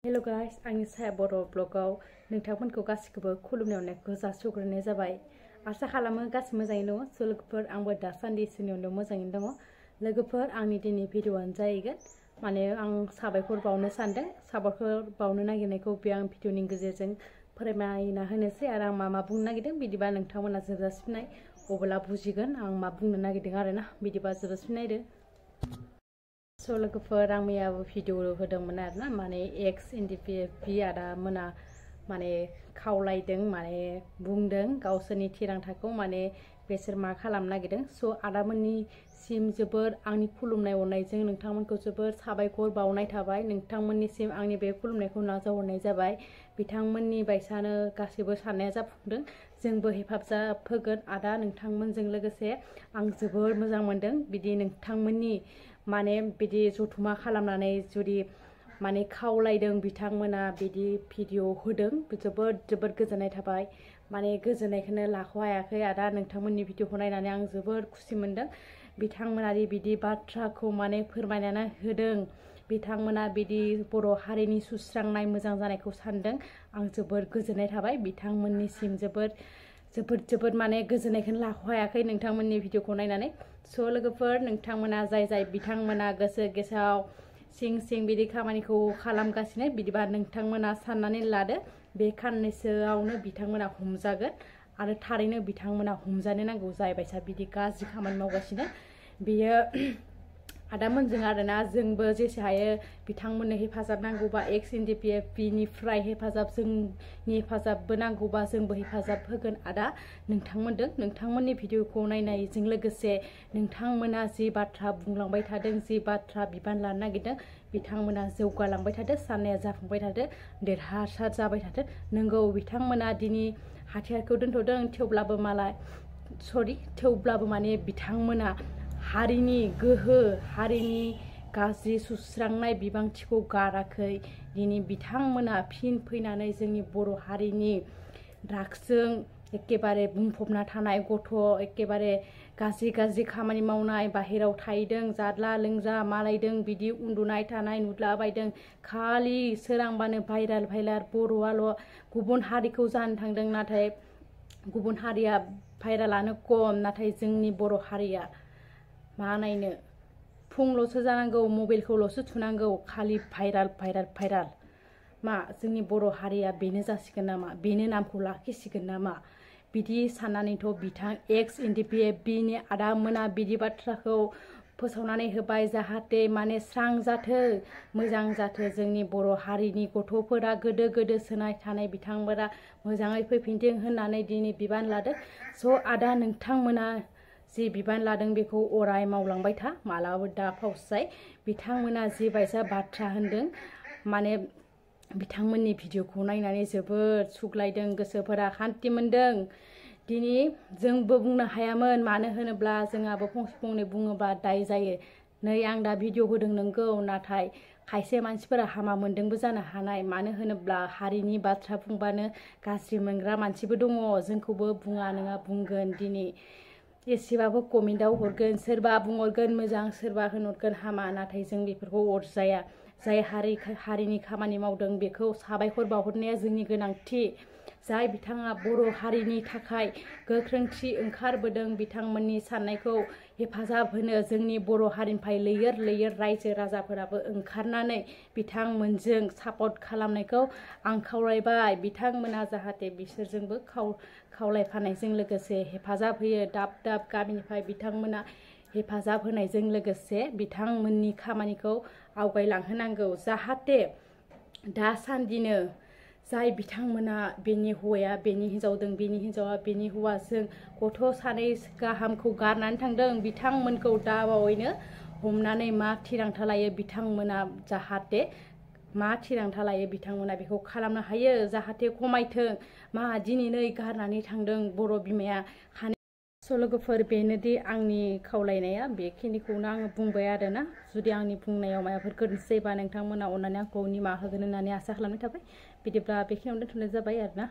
Hello guys आंनि साया बर' ब्लगाव नोंथांमोनखौ गासिखौबो खुलुमनाय अननायखौ जासिहरग्रोनाय जाबाय। आसा खालामो गासिबो मोजाङैनो दङ। स' लोगोफोर आंबो दासान्दि इसोरनि अननायाव मोजाङैनो दङ। लोगोफोर आंनि दिनै भिडिअ'आनो जाहैगोन माने आं साबायखर बावनो सानदों। साबायखर बावनो नागिरनायखौ बे आं भिडिअ'नि गेजेरजों फोरमायना होनोसै आरो आं मा बुंनो नागिरदों बिदिबा नोंथांमोना जोबजासिम नाय अब्ला बुजिगोन आं मा बुंनो नागिरदों आरोना। बिदिबा जोबजासिम नायदो। स' लोगोफोर आं मैयाबो भिडिअ होदोंमोन आरोना माने एक्स एनडिपिएफपि आदा मोना माने खावलायदों माने बुंदों गावसोरनि थिरांथाखौ माने बेसोर मा खालामनो नागिरदों। स' आदामोननिसिम जोबोर आंनि खुलुमनाय अननायजों नोंथांमोनखौ जोबोर साबायखर बावनाय थाबाय। नोंथांमोननिसिम आंनि बे खुलुमनायखौ नाजावहरनाय जाबाय। बिथांमोननि बायसानो गासैबो साननाया जाफुंदों। जोंबो हेफाजाब होगोन आदा नोंथांमोनजों लोगोसे। आं जोबोर मोजां मोनदों बिदि नोंथांमोननि माने बिदि जथुमा खालामनानै जुदि माने खावलायदों बिथांमोना बिदि भिडिअ होदों जोबोद गोजोननाय थाबाय। माने गोजोननायखौनो लाख'हायाखै आदा नोंथांमोननि भिडिअखौ नायनानै आं जोबोर खुसि मोनदों। बिथांमोना बिदि बाथ्राखौ माने फोरमायनानै होदों। बिथांमोना बिदि बर' हारिनि सुस्रांनाय मोजां जानायखौ सानदों। आं जोबोर गोजोननाय थाबाय बिथांमोननिसिम जोबोद माने गोजोननायखौनो लाख'हायाखै नोंथांमोननि भिडिअखौ नायनानै। स' लोगोफोर नोंथांमोना जाय बिथांमोना गोसो गेसाव सिं बिदि खामानिखौ खालामगासिनो बिदिबा नोंथांमोना साननानै लादो बे खाननैसोआवनो बिथांमोना हमजागोन आरो थारैनो बिथांमोना हमजानो नांगौ। जाय बायसा बिदि गाज्रि खामानि मावगासिनो बेयो आदामोनजों आरोना। जोंबो जेसे हायो बिथांमोननो हेफाजाब नांगौबा एक्स एनडिपिएफपि निफ्राय हेफाजाब जोंनि हेफाजाबबो नांगौबा जोंबो हेफाजाब होगोन आदा नोंथांमोननि भिडिअखौ नायनायजों लोगोसे नोंथांमोना जि बाथ्रा बुंलांबाय थादों जि बाथ्रा बिबान लानो नागिरदों बिथांमोना जौगालांबाय थादों साननाया जाफुंबाय थादों देरहासार जाबाय थादों। नंगौ बिथांमोना दिनै हाथियारखौ दोनथ'दों थेवब्लाबो माने बिथांमोना हारिनि गोहो हारिनि गाज्रि सुस्रांनाय बिबांथिखौ गाराखै। दिनै बिथांमोना फिन फैनानै जोंनि बर' हारिनि ड्राग्सजों एखेबारे बुंफबना थानाय गथ' एखेबारे गाज्रि खामानि मावनाय बाहेराव थाहैदों जादला लोंजा मालायदों बिदि उन्दुनाय थानाय नुदलाबायदों। खालि सोरांबानो भाइराल बर'आल' गुबुन हारिखौ जानो थांदों नाथाय गुबुन हारिया भाइरालानो खम नाथाय जोंनि बर' हारिया मा नायनो फुंल'सो जानांगौ मबाइलखौल'सो थुनांगौ खालि भाइराल मा जोंनि बर' हारिया बेनो जासिगोन नामा बेनो नामखौ लाखिसिगोन नामा बिदि साननानैथ' बिथां एक्स एनडिपिएफपि नि आदामोना बिदि बाथ्राखौ फोसावनानै होबाय जाहाथे माने स्रां जाथो मोजां जाथो जोंनि बर' हारिनि गथ'फोरा गोदो सोनाय थानाय बिथांमोना मोजाङै फैफिनथों होननानै दिनै बिबान लादों। स' आदा नोंथांमोना जि बिबान लादों बेखौ अराय मावलांबाय था मालाबाबो दा फावसाय। बिथांमोना जि बायसा बाथ्रा होनदों माने बिथांमोननि भिडिअखौ नायनानै जोबोद सुग्लायदों गोसोफोरा खान्थि मोनदों। दिनै जोंबो बुंनो हायामोन मानो होनोब्ला जोंहाबो फंसे बुङोब्ला दाय जायो। नै आं दा भिडिअ होदों नोंगौ नाथाय खायसे मानसिफोरा हामा मोनदोंबो जानो हानाय मानो होनोब्ला हारिनि बाथ्रा बुंबानो गाज्रि मोनग्रा मानसिबो दङ। जोंखौबो बुङा नङा बुंगोन दिनै एसेबाबो कमेन्टआव हरगोन सोरबा बुंहरगोन मोजां सोरबा होनहरगोन हामा नाथाय जों बेफोरखौ अरजाया। जाय हारिनि खामानि मावदों बेखौ साबायखर बावहरनाया जोंनि गोनांथि। जाय बिथाङा बर' हारिनि थाखाय गोख्रोंथि ओंखारबोदों बिथांमोननि साननायखौ हेफाजाब होनो जोंनि बर' हारिनिफ्राय लैहोर रायजो राजाफोराबो ओंखारनानै बिथांमोनजों सापर्ट खालामनायखौ आं खावलायबाय। बिथांमोना जाहाथे बिसोरजोंबो खावलायफानायजों लोगोसे हेफाजाब होयो दाब गामिनिफ्राय बिथांमोना हेफाजाब होनायजों लोगोसे बिथांमोननि खामानिखौ आवगायलांहोनांगौ जाहाथे दासान्दिनो जाय बिथांमोना बेनि हौवाया बेनि हिन्जावजों बेनि हिन्जावा बेनि हौवाजों गथ' सानै गाहामखौ गारनानै थांदों बिथांमोनखौ दा बावैनो हमनानै मा थिरांथा लायो बिथांमोना जाहाथे मा थिरांथा लायो बिथांमोना बेखौ खालामनो हायो जाहाथे खमायथों मा दिनै गारनानै थांदों बर' बिमाया। स' लोगोफोर बेनोदि आंनि खावलायनाया बेखिनिखौनो आङो बुंबाय आरोना। जुदि आंनि बुंनायाव माबाफोर गोरोन्थि जायोबा नोंथांमोना अननानै आंखौ निमाहा होगोन होननानै आसा खालामनाय थाबाय। बिदिब्ला बेखिनियावनो दोनथ'नाय जाबाय आरोना।